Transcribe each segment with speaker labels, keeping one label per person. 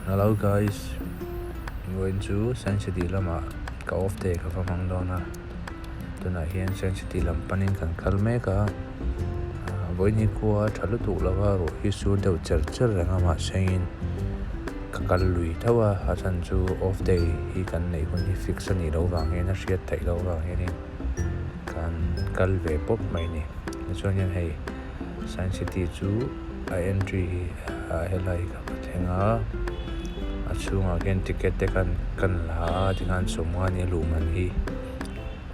Speaker 1: Hello guys vawiin chu Science City lamah ka off day ka va hmang dawn a tunah hian Science City lam panin kan kal mek a vawiin hi khua a tha lutuk lo va ruah hi sur deuh cher cher reng a mahsengin ka kal lui tho a a chhan chu off day hi kan neih hun hi fix a nih loh vang hian a hriat theih loh vang hianin kan kal ve pawp mai a ni tichuanin hei. Science City chu a entry hi ah helai hi ka va thleng a a chhungah khian ticket te khan kan la a tikhan sawmnga nia luh man hi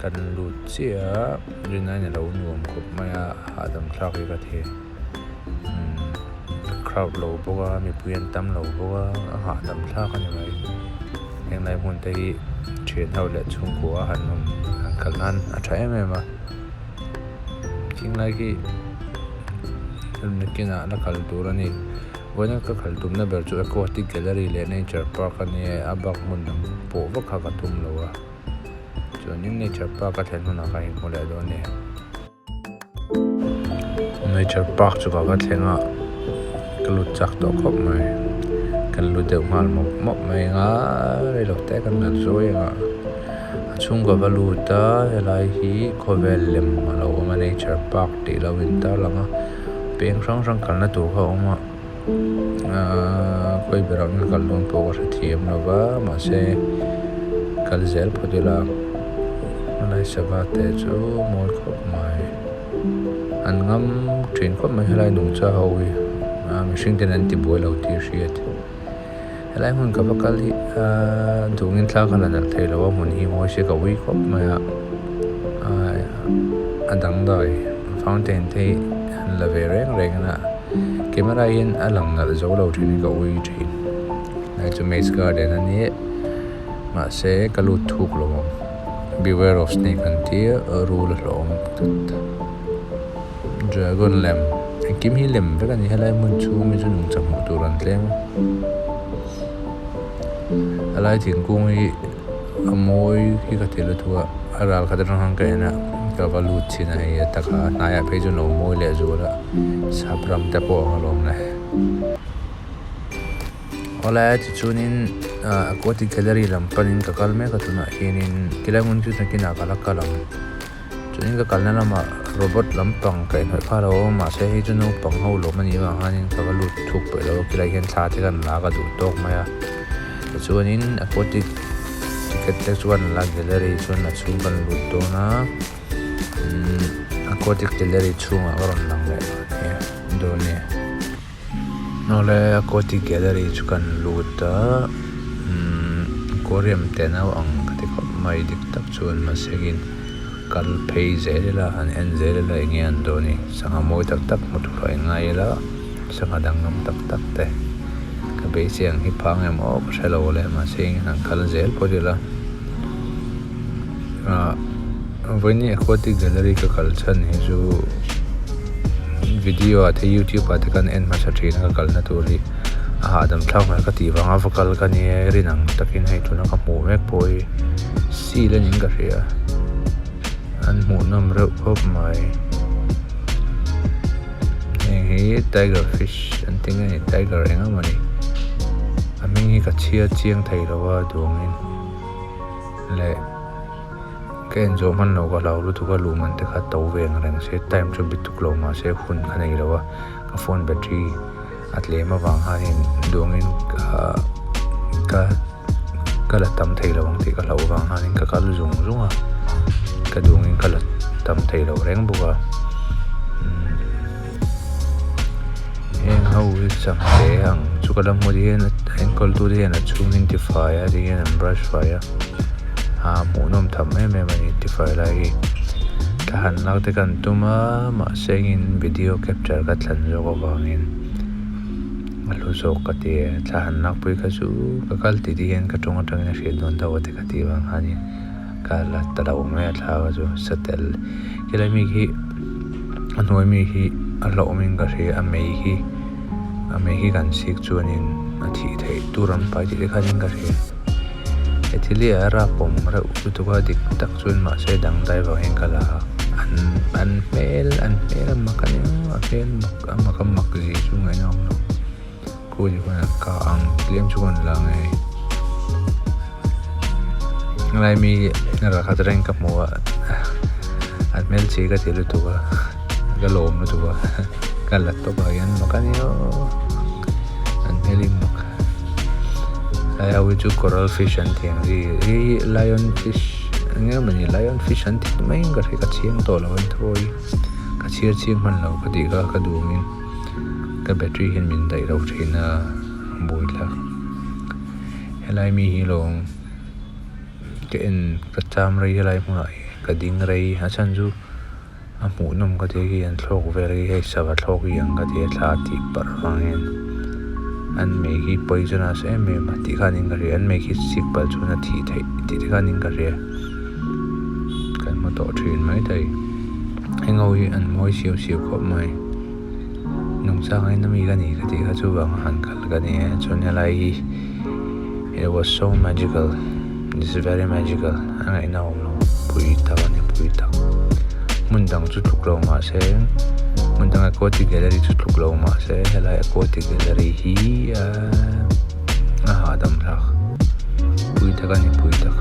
Speaker 1: kan lut chiah a rinaiin alo nuam khawp mai a hahdam thlak hi ka ti umm crowd lo bawk a mipui an tam lo bawk a a hahdam thlak a ni mai henglai hmun te hi thian ho leh chhungkua a han awm han kal nan a tha em em a. Thinglai khi nakinah la kal tur a ni vawiin ka kal tumna ber chu aquatic gallery leh nature park a nia a bak hmun dang pawh vak kha ka tum lo a chuanin nature park a thlen hunah ka inhmu leh dawn a ni nature park chu ka va thleng a ka lut chak tawh khawp mai kan lut deuh nghal mawp mawp mai ang a reilote kan la zawi ang a. A chhungkaw va lut a helai hi khawvel lem a lo awm a nature park tih lo in tar lang a peng hrang hrang kalna tur kha a awm a ahh khawi berah nge kal dawn pawh ka hrethiam lo va mahse kal zel phawt ila helai sava te chu mawi khawp mai an ngam thin khawp mai helai nungcha ho hi ah mihring ten an ti buai lo tih a hriat. Helai hmun ka va kal hi ahh duhngin thla ka la nalh thei lo a hmun hi mawi se ka ui khawp mai a ahh a dangdai fountain te hi an la ve reng reng a camera hian a lang nalh zo lo thin hi ka ui thin hei chu maze garden a nia mahse ka lut thuk lo ang beware of snake an tia rul a hlauhawm tlat. Dragon lem engkim hi lem vek a ni helai hmun chhung hi chu nungcha hmuh tur an tlem a helai thingkung hi a mawi hi ka ti lutuk a a ral khat atang khan ka en a ka va lut chhin a hei a taka a hnaiah phei chuan a lo mawi leh zual a sap ram te pawh ang alawm le. Awle tichuanin ah aquatic gallery lam panin ka kal mek a tunah hianin tilai hmun chu nakinah ka la kal ang. Chuanin ka kalna lamah robot lampang kaihhnawih kha a lo awm a mahse hei chu naupang ho lawm a nih avang hianin ka va lut thuk peih lo a khilaiah hian thla te kan la ka duh tawk mai a tichuanin aquatic ticket te chuan la gallery chuan a chhung kan lut dawn a umm aquatic gallery chhungah ka rawn lang leh dawn a ni. Awle aquatic gallery chu kan lut a umm aquarium te nau ang ka ti khawp mai dik tak chuan mahsengin kal phei zel ila han en zel ila eng nge an dawn ni sangha mawi tak tak hmu tur a ingai ila sangha danglam tak tak te ka beisei ang hi phang em aw ka hre lo le mahse eng han kal zel phawt ila ah vawiin aquatic gallery ka kal chhan hi chu video ah te youtube ah te khan en hmasa thin a ka kalna tur hi a hahdam thlak hmel ka tih vanga va kal ka nia rin ang takin hei tuna ka hmuh mek pawh hi seal a niin ka hria an hmuhnawm reuh khawp mai heng hi tiger fish an ti nge ni tiger eng emaw ni a hming hi ka chhiar chiang thei lo a duangin leh. Ka en zawh hman lo ka hlau lutuk a luh man te kha to ve ang reng se time chu bi tuk lo mahse hun ka nei lo a ka phone battery a tlem avang hianin duangin ka ka la tam thei lo ang tih ka hlauh avang hianin ka kal zung zung a ka duangin ka la tam thei lo reng bawk a heng ho hi changte ang chu ka la hmu hian a enkawl tu te hian a chhung hi an ti fai a tihian an brush fai a ah hmuhnawm tham em em a ni tifai lai hi thla han lak te kan tum a mahse engin video capture ka thlan zawk avangin a hlu zawk ka ti e thla han lak pui kha chu ka kal tih te hian ka tawng atangin a hriat dawn tho a te ka tih vang khanin ka la ta lo mai a thla kha chu satel helai mi hi a hnuai mi hi a hlauhawm in ka hria a mei hi a mei hi kan sik chuanin a thih theih tur an pai tih te khanin ka hria. He thil hi a rapawm reuh lutuk a dik tak chuan mahse dangdai vang hian ka la a an an hmel an hmel a mak a nia a hmel mak a mak a mak zia chu ngaihna awm lo. Khu ti khuan an kah ang tlem chu kan la ngei helai mi rakhat reng ka hmu a an hmel chi ka ti lutuk a ka lawm lutuk a ka la tawp ah hian mak a nia aw an hmel hi mak helai ho hi chu coral fish an tih ang chi hei hi lion fish eng nge mawni lion fish an tih mai in ka hria ka chiang tawh lo a ni tho hi ka chhiar chiang hman lo ka tih kha ka duh angin. Ka battery hian min daih loh thin a buai thlak helai mi hi lawng ka en ka cham rei helai hmunah hian ka ding rei a chhan chu a hmuhnawm ka ti hi an thlawk vel hi hei sava thlawk hi ang ka ti a thla tih parh vang hian an mei hi poisonous em em a tih khanin ka hria an mei khi chik palh chuan a thih theih tih te khanin ka hria kan hmu tawh thin maithei heng ho hi an mawi siau siau khawp mai. Nungchang ain ami ka ni ka tih kha chuvang a han kal ka ni e chuan helai hi it was so magical it's very magical a ngaihna awm lo pui tak a ni pui tak hmun dang chu tluk lo mahse hmun dang aquatic gallery chu tluk lo mahse helai aquatic gallery hi a hahdam thlak pui tak a ni pui tak.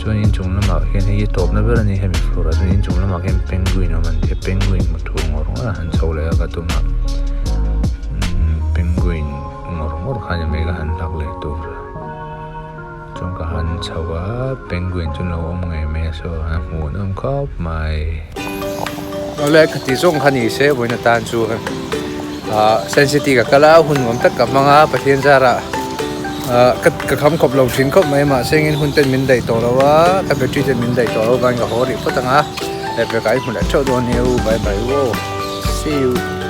Speaker 1: Chuan inchung lamah khian hei hi tawpna ber a ni hemi floor ah chuan inchung lamah khian penguin a awm a ni penguin hmu tur ngawr ngawr a han chho leh a ka tum a umm penguin ngawr ngawr kha ni mai ka han hlak leh tur chuan ka han chho a penguin chu an lo awm ngei mai a saw a hmuhnawm khawp mai. Awle ka ti zawng kha ni se vawiin atan chuan ah Science City ka kal a hun nuam tak ka hmang a Pathian zarah ah ka ka kham khawp lo thin khawp mai mahse engin hun ten min daih tawh lo a ka battery ten min daih tawh lo vangin ka haw rih phawt ang a lehpek ah i hmu leh theuh dawn nia u bye bye u aw see you.